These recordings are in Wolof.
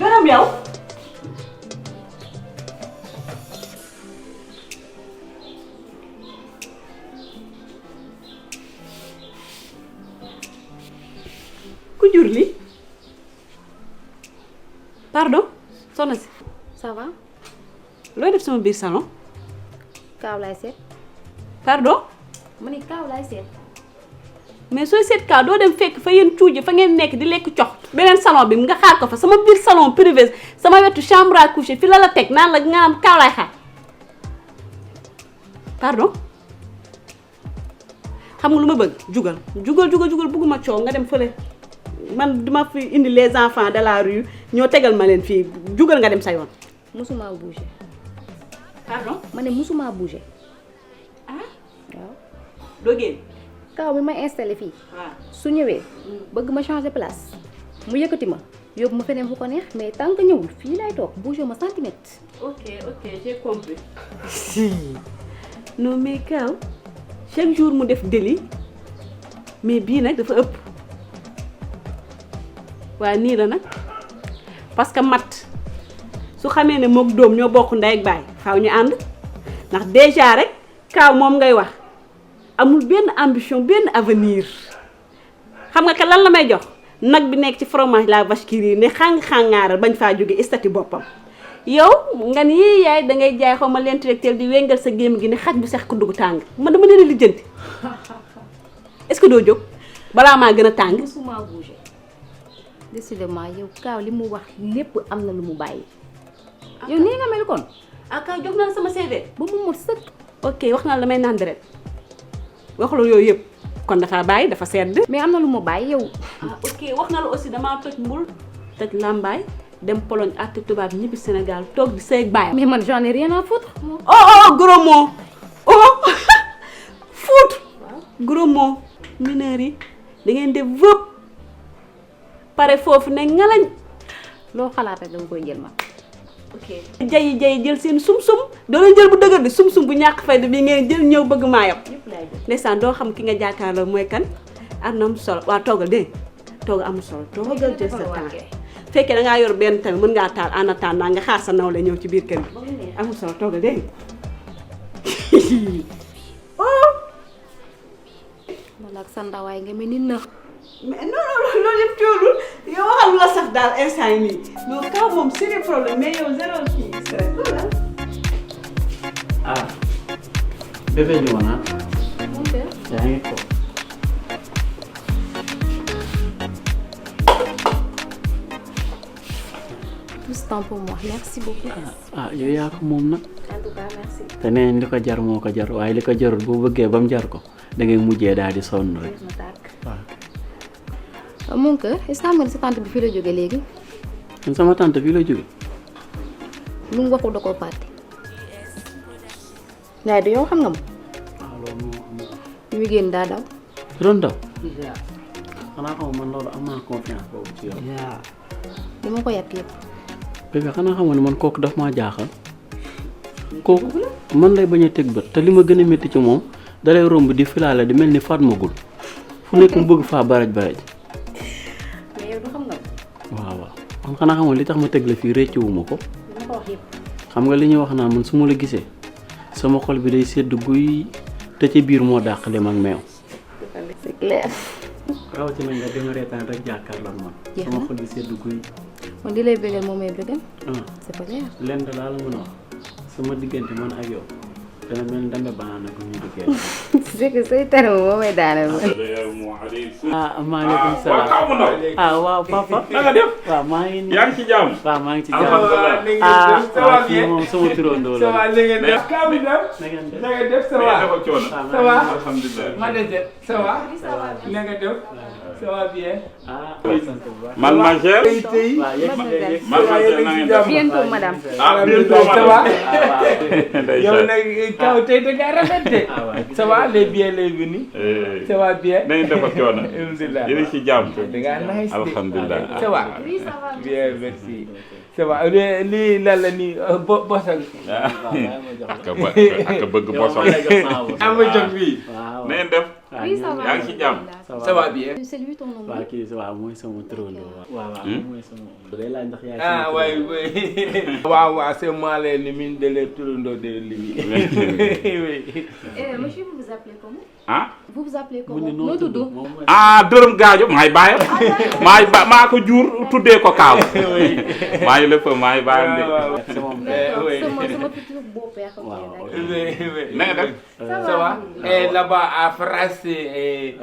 gërëm yow. ku jur li pardon soxna si. ça va. looy def sama biir salon. kaaw laay seet. pardon. ma ne kaaw laay seet. mais sooy seet kaaw doo dem fekk fa yéen cuuj fa ngeen nekk di lekk cox beneen salon bi nga xaar ko fa sama biir salon privé sama wetu chambre à coucher fi la teg naan la nga naan kaaw laay xaar pardon. xam nga lu ma bëgg jugal bëgguma coow nga dem fële man duma fi indi les enfants de la rue ñoo tegal ma leen fii jugal nga dem sa yoon. musuma bouger. pardon. ma ne musuma bouger. ah waaw. doo génn. kaaw bi may installé fii. waaw su ñëwee bëgg ma changer place mu yëkkati ma yóbbu ma feneen fu ko neex mais tant que ñëwul fii laay toog bouger ma centimètre. ok j'ai compris. non mais kaaw chaque jour mu def délit mais bii nag dafa ëpp waaye nii la nag parce que mat su xamee ne mook doom ñoo bokk ndey ak baay faaw ñu ànd ndax déjà rek kaaw moom ngay wax amul benn ambition benn avenir xam nga ka lan la may jox nag bi nekk ci fromage la vache qui rit ne xàng-xàngaaral bañ faa jóge istati boppam yow nga ni yaay dangay jaay xaw ma l'intellectuel di wengal sa gémm gi ne xaj bu sex ku dugg tàng man dama leen a lijjanti est-ce que doo jóg balaa maa gën a tàng. musuma bouger. décidément yow kaaw li mu wax lépp am na lu mu bàyyi. yow nii nga mel kon. ah kaaw jox naa sama CV. ba mu mot sëkk. ok wax naa la damay naan deret waxula yooyu yëpp kon dafa bàyyi dafa sedd. mais am na lu mu bàyyi yow. ah ok wax na la aussi damaa toj mbul toj làmbaay dem Pologne àtte tubaab ñibbi Sénégal toog di sëy baay. mais man j'en ai rien à foutre. oh gros mot oh foutre. gros mot mineurs yi da ngeen def vëpp pare foofu ne ngalañ. loo xalaat rek danga koy jël ma. ok jayi jël seen sum-sum doo leen jël bu dëgër di sum-sum bu ñàkk fayda bi ngeen jël ñëw bëgg maa yam. yëpp laay jël. ndeysaan doo xam ki nga jàkkaarloo mooy kan am na am solo waaw toogal dégg toogal amul solo toogal jël sa temps fekkee da ngaa yor benn tamit mën ngaa taal en attendant nga xaar sa nawle ñëw ci biir kër gi amul solo toogal dégg oh. wala ak sa ndawaay nga mel ni nëx. mais non loolu yëpp teewlul yow waxal la sax daal instant yii nii non kaw moom c'est des problèmes mais yow zéro kii stress ah bébé ñëwoon ah. mon père. yaa ngi ko. tout ce temps pour moi merci beaucoup. ah yow yaa ko moom nag. en tout cas merci. te nee li ko jar moo ko jar waaye li ko jarul boo bëggee ba mu jar ko da ngay mujjee daal di sonn rek. waaw. mon cœur est-ce que xam nga ni sa tante bi fii la jóge léegi. man sama tante fii la jóge. lu mu waxul da koo fàtte. waaye du yow xam nga ma. waaw loolu moo am. ñu ngi génn daa daw. doon daw. xanaa xam man loolu am naa confiance boobu ci yow. li ma ko yàpp yëpp. bébé xanaa xamoon ne man kooku daf maa jaaxal. kooku man lay bañ a teg bët te li ma gën a métti ci moom dalay romb di filaale di mel ni Fatmagul fu nekk mu bëgg faa baraj. mais yow du xam nga ma. waaw man xanaa xamoon li tax ma teg la fii réccuwuma ko. li ma ko wax yëpp. xam nga li ñuy wax naa man su ma la gisee sama xol bi day sedd guy te ci biir moo dàq lem ak meew. c'est clair. rawatina nga dama reetaan rek jàkkaarloo ak man. jeex na sama xol bi sedd guy. man di lay bëggal moom may bëggal. c'est pas clair. lenn daal la mën a wax sama diggante man ak yow dana mel ni ndambe banaana bu ñu dikkee. c'est que say terme moom may daaneel man. ah maaleykum salaam. ah waaw papa. na nga def. waaw maa ngi nii. yaa ngi ci jàmm. waaw maa ngi ci jàmm. alhamdulilah. waaw kii moom sama turandoo la. ça va na ngeen def. na ngeen def. na nga def ça va. ça va. alhamdulilah. ma dese ça va. na nga def. ça va bien. ah sant bu baax. man ma gère. waaw yegg si yegg si. man ma gère na ngeen def. bientôt madame. ah bientôt ça va. waaw. yow nag kaw tey da ngaa rafet de. ça va les bien les venus. ça va bien. na ngeen def ak coono. alhamdulilah. yéen a ngi ci jàmm. da ngaa nice de. alhamdulilah. ça va. bien merci. ça va lii lan la nii bosal. ak a bëgg bosam. am na jox bii. waaw na ngeen def. Oui, ça va. yaa ngi ci jàmm. ça va bien. C'est lui ton nom. waaw kii waaw mooy sama turandoo waaw waaw mooy sama day laaj ndax yaay Ah oui, oui. Waouh, c'est moi le mine de les turando de lui. Oui. Monsieur, vous vous appelez comment? ah Vous vous appelez mu comment? ne noo Noo tudd tudd? moom mooy ah dërëm gaajo maay bàyyam maa ko jur tuddee ko kaaw maay lépp maay bàyyam de sama D'accord, oui. sama futur beau-père. ok, Wow. d'accord. Oui, oui. na nga def Ça va? Et là-bas à France, ouais,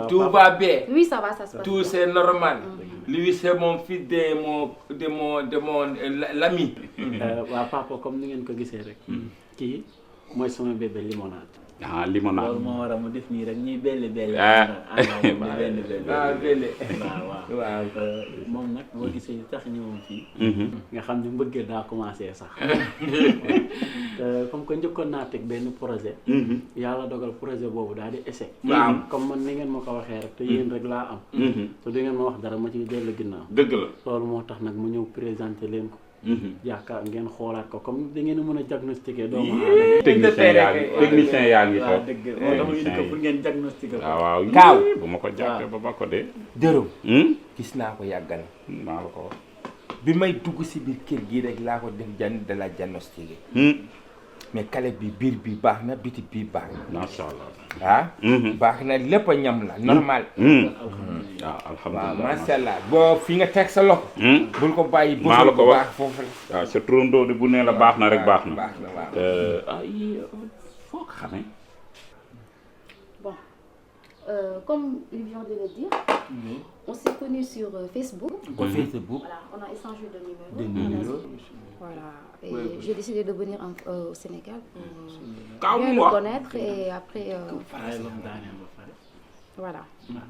tout papa. va bien. Oui, ça va, ça se passe. Tout c'est normal. Lui c'est mon fils de mon l'ami. waa papa comme ni ngeen ko gisee rek kii mooy sama bébé limonade ah limonade loolu moo waral mu def nii rek ñuy belli belli Ah. benn belli Ah, belle. waaw Waaw. moom nag boo gisee li tax ñëwoon fii nga xam ne mbëggeel daa commencé sax comme que njëkkoon naa teg benn projet yàlla dogal projet boobu daal di échec Waaw. comme man ni ngeen ma ko waxee rek te yéen rek laa am te du ngeen ma wax dara ma ciy dellu ginnaaw dëgg la loolu moo tax nag mu ñëw présenté leen ko yaakaar ngeen xoolaat ko comme da ngeen a mën a diagnostiquer doomu aadama technicien yaa ngi waaw toog dëgg moo tax ma indi ko pour ngeen diagnostiquer ko waaw waaw Kaaw. bu ma ko jàppee ba ba ko dee Dërëm. Gis naa ko yàgg na. maa la ko wax Bi may dugg si biir kër gi rek laa ko def de la diagnostiqué. Mais kale bi biir bi baax na biti bi baax na. macha allah Ah. Baax na lépp a ñam la normal. waaw Waaw alhamdulilah macha allah boo fi nga teg sa loxo. bul ko bàyyi maa la ko wax. baax foofu la. waaw sa turandoo di bu nee la baax na rek baax na baax na waaw. ay foo ko xamee Bon, comme il vient de le dire, on s'est connus sur Facebook. Ko Facebook. Voilà, on a échangé de numéros. De numéros. Voilà, et j'ai décidé de venir au Sénégal Kaaw pour bien mu le wax connaître et après, waaye loolu daaneel ba pare voilà,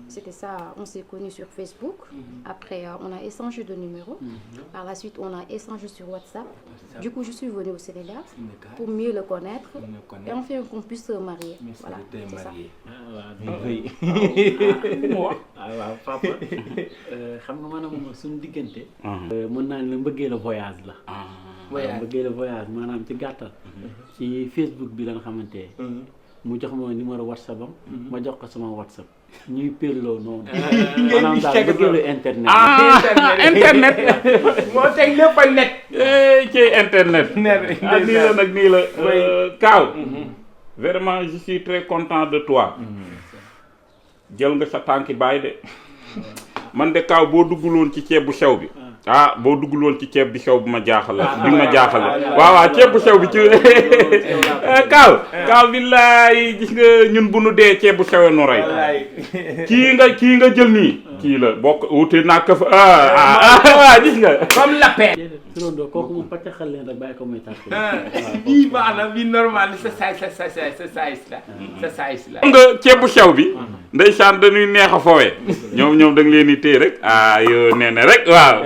c'était ça, on s'est connus sur Facebook. Après, on a échangé de numéros. Par la suite, on a échangé sur WhatsApp. Du coup, je suis venue au Sénégal pour mieux le connaître et enfin qu'on puisse se marier. Voilà, c'est ça. waaw waaw papa xam nga maanaam moom suñu diggante mën naa ne la mbëggee la voyage la waaw mbëggee la voyage maanaam ci gàttal ci Facebook bi la nga xamante mu jox ma numéro WhatsApp am ma jox ko sama WhatsApp ñuy pelloo noonu maanaam daal mbëggeelu internet internet moo teg lépp a net. ci internet nii la nag nii la Kaaw vraiment je suis très content de toi jël nga sa tànki baay de man de Kaaw boo dugguloon ci ceeb bu sew bi ah boo dugguloon ci ceeb bi sew bi ma jaaxal la bi ma jaaxal la waaw waaw ceeb bu sew bi ci Kaaw billaay gis nga ñun bu nu dee ceeb bu sewee nu rey kii nga jël nii kii la bokk wute naa ko fa gis nga comme lapin. turandoo kooku moom paccaxal leen rek bàyyi ko muy tàkk bii baax na bii normal sa size la. xam nga ceeb bu sew bi ndeysaan dañuy neex a fowee ñoom da nga leen di téye rek yoo nee na rek waaw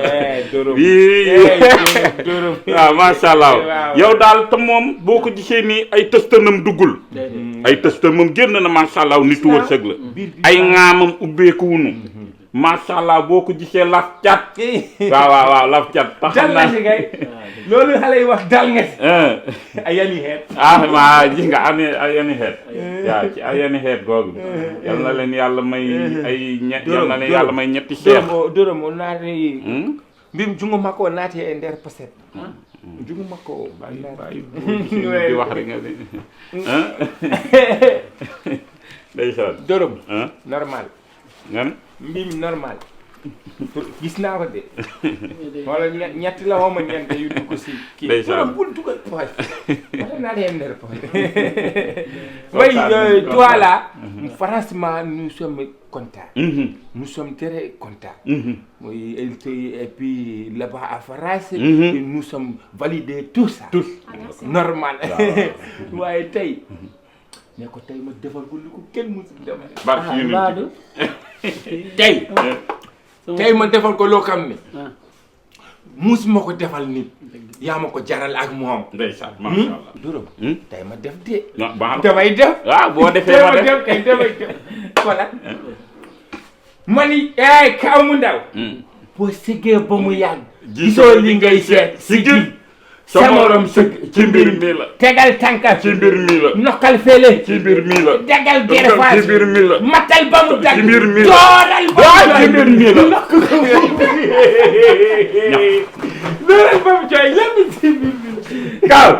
waaw macha allah yow daal te moom boo ko gisee nii ay tëstanam duggul ay tëstanam génn na macha allah nitu wërsëg la ay ŋaamam ubbeeku wunu macha allah boo ko gisee laf cat waaw laf cat tax dal nga si ngay loolu xale yi wax dal nga si. ay yani xeet. maa gis nga ay yani xeet waaw ci ay yani xeet googu yal na leen yàlla may ay yal na leen yàlla may ñetti seex dërëm o naate mbim jungo makko naati e nder poset jungo makko di wax rek nga de ndeysaan dërëm normal nga mbim normal gis naa ko de wala ñetti la xawma ñeent yu dugg si kii ndeysaan bul dugal poche wala naati e nder poche oui toi là franchement nous sommes contents nous sommes très contents oui et puis là-bas à France nous sommes validés tout ça normal waaye tey ne ko tey ma defal ko lu ko kenn musul defal barki tey ma defal ko loo xam ne musuma ko defal nit yaa ma ko jaral ak moom ndeysaan macha allah dërëm tey ma def de baax na damay def waaw boo defee ma def kay damay def voilà mani Kaaw mu ndaw boo siggee ba mu yàgg gisoo li ngay seet sigil sa morom sëgg ci mbir mi la tegal tànkal ci mbir mi la nokkal fele ci mbir mi la dagal gerefaas ci mbir mi la matal ba mu dag ci mbir mi la dooral ba mu ci mbir mi la dooral ba mu jooy lépp ci mbir mi la Kaaw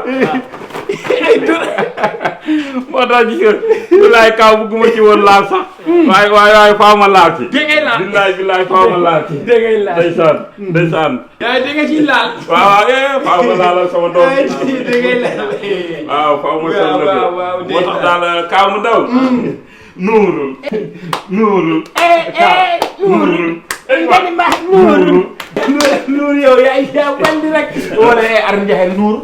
moo tax gis nga bilaay Kaaw bugguma ci woon laal sax waaye faaw ma laal ci dangay laal bilaay faaw ma laal ci dangay laal ndeysaan yaay danga ci laal waaw faaw ma laalal sama doom dangay laal waaw faaw ma sonn waaw moo tax daal Kaaw mu daw nuurul nuur yow yaay bandi rek wala ar njaxel nuur